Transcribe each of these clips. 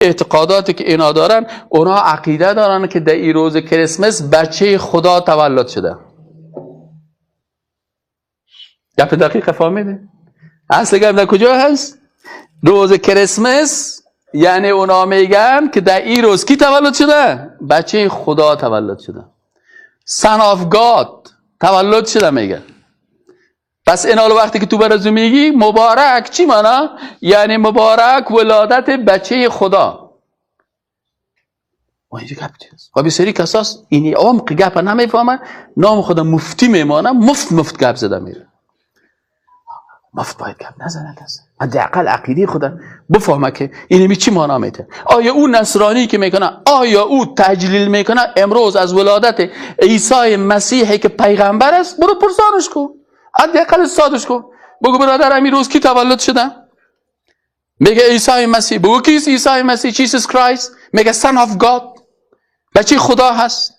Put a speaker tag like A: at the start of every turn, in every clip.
A: اعتقاداتی که اینا دارن، اونا عقیده دارن که در این روز کریسمس بچه خدا تولد شده. گپ دقیق فهمیده؟ اصل گپ در کجا هست؟ روز کریسمس، یعنی اونا میگن که در این روز کی تولد شده؟ بچه خدا تولد شده، Son of God تولد شده میگن. پس اینا وقتی که تو برازو میگی مبارک، چی مانا؟ یعنی مبارک ولادت بچه خدا. و اینجا گپ چیست؟ و بسیاری کساس اینی عمق گپ نمیفهمن، نام خدا مفتی میمانه، مفت مفت گپ زده میره. مفت باید گپ نزنه کس، حداقل عقیده خدا بفهمه که اینمی چی مانا میته. آیا او نصرانی که میکنه، آیا او تجلیل میکنه امروز از ولادت عیسی مسیحی که پیغمبر است؟ برو پرسانش کو، حداقل سادش کو، بگو برادر امیر روز کی تولد شده؟ میگه عیسی مسیح. بگو کیست عیسی مسیح؟ Jesus Christ. میگه Son of God، بچه خدا هست.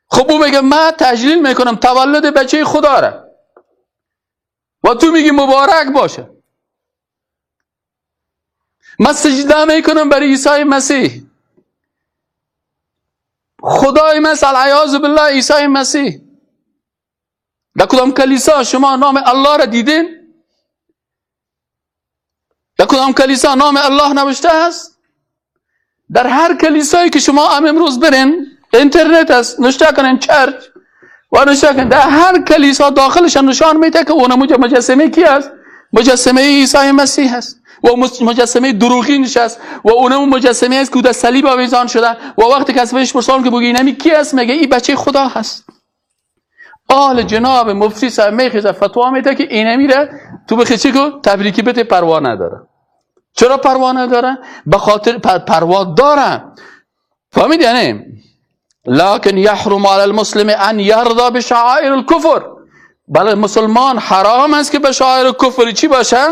A: خب او میگه من تجلیل میکنم تولد بچه خدا را و تو میگی مبارک باشه. من سجده میکنم برای عیسی مسیح، خدای من، العیاذ بالله عیسی مسیح. در کدام کلیسا شما نام الله را دیدین؟ در کدام کلیسا نام الله نوشته است؟ در هر کلیسایی که شما هم امروز برین، اینترنت است، نوشته کنین church و نوشته کنین، در هر کلیسا داخلش نشان میده که اون مجسمه کی است؟ مجسمه عیسی مسیح است و مجسمه دروغینش است و اونم مجسمه است که در صلیب آویزان شده. و وقتی کسی بهش پرسان که بگی اینمی کی است، میگه این بچه خدا هست. آل جناب مفتی صاحب میخیزه فتوا میده که اینمی را تو بخی چی کو تبریکی بده، پروا نداره. چرا پروا نداره؟ به خاطر پروا داره، فهمید؟ یعنی لكن يحرم على المسلم ان يرضى بشعائر الكفر. بله، مسلمان حرام است که به شعائر کفر چی باشه؟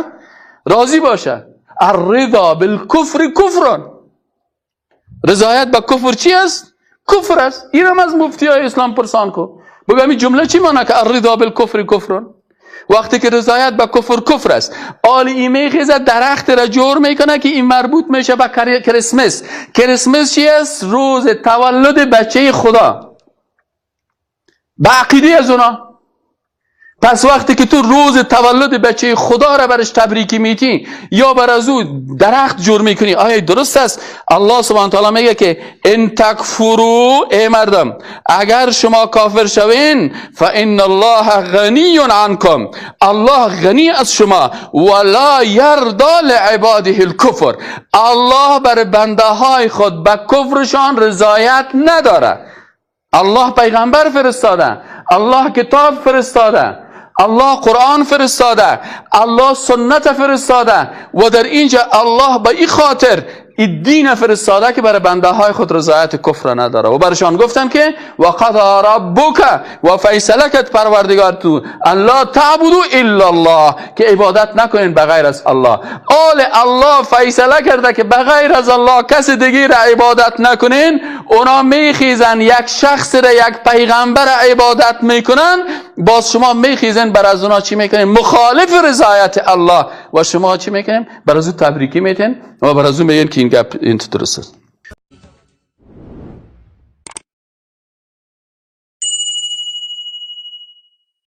A: راضی باشه. الرضا بالکفر کفر. رضایت به کفر چی است؟ کفر است. اینم از مفتی های اسلام پرسان کو، بگو این جمله چی معنی که الرضا بالکفر کفر؟ وقتی که رضایت به کفر کفر است، آل ای میخیزه درخت را جور میکنه که این مربوط میشه به کریسمس. کریسمس چی است؟ روز تولد بچه خدا به عقیده از اونا. پس وقتی که تو روز تولد بچه خدا را برش تبریکی میتی یا بر از او درخت جور میکنی، آیا درست است؟ الله سبحانه تعالی میگه که ان تکفروا، ای مردم اگر شما کافر شوین، فان الله غنی عنکم، الله غنی از شما، ولا یرضى لعباده الکفر، الله بر بنده های خود به کفرشان رضایت نداره. الله پیغمبر فرستاده، الله کتاب فرستاده، الله قرآن فرستاده، الله سنت فرستاده و در اینجا الله به این خاطر این دین فرستاده که برای بنده های خود رضایت کفر نداره. و برشان گفتن که و قضا ربک، و فیصله کرد پروردگار تو، ان لا تعبدوا الا الله، که عبادت نکنین بغیر از الله. آل الله فیصله کرده که بغیر از الله کس دیگه را عبادت نکنین، اونا میخیزن یک شخص را، یک پیغمبر عبادت میکنن، باز شما میخیزن بر از اونا چی میکنین؟ مخالف رضایت الله. و شما چی میکنین؟ بر از او تبریکی میتین و بر از او میگن که این گپ این درست است.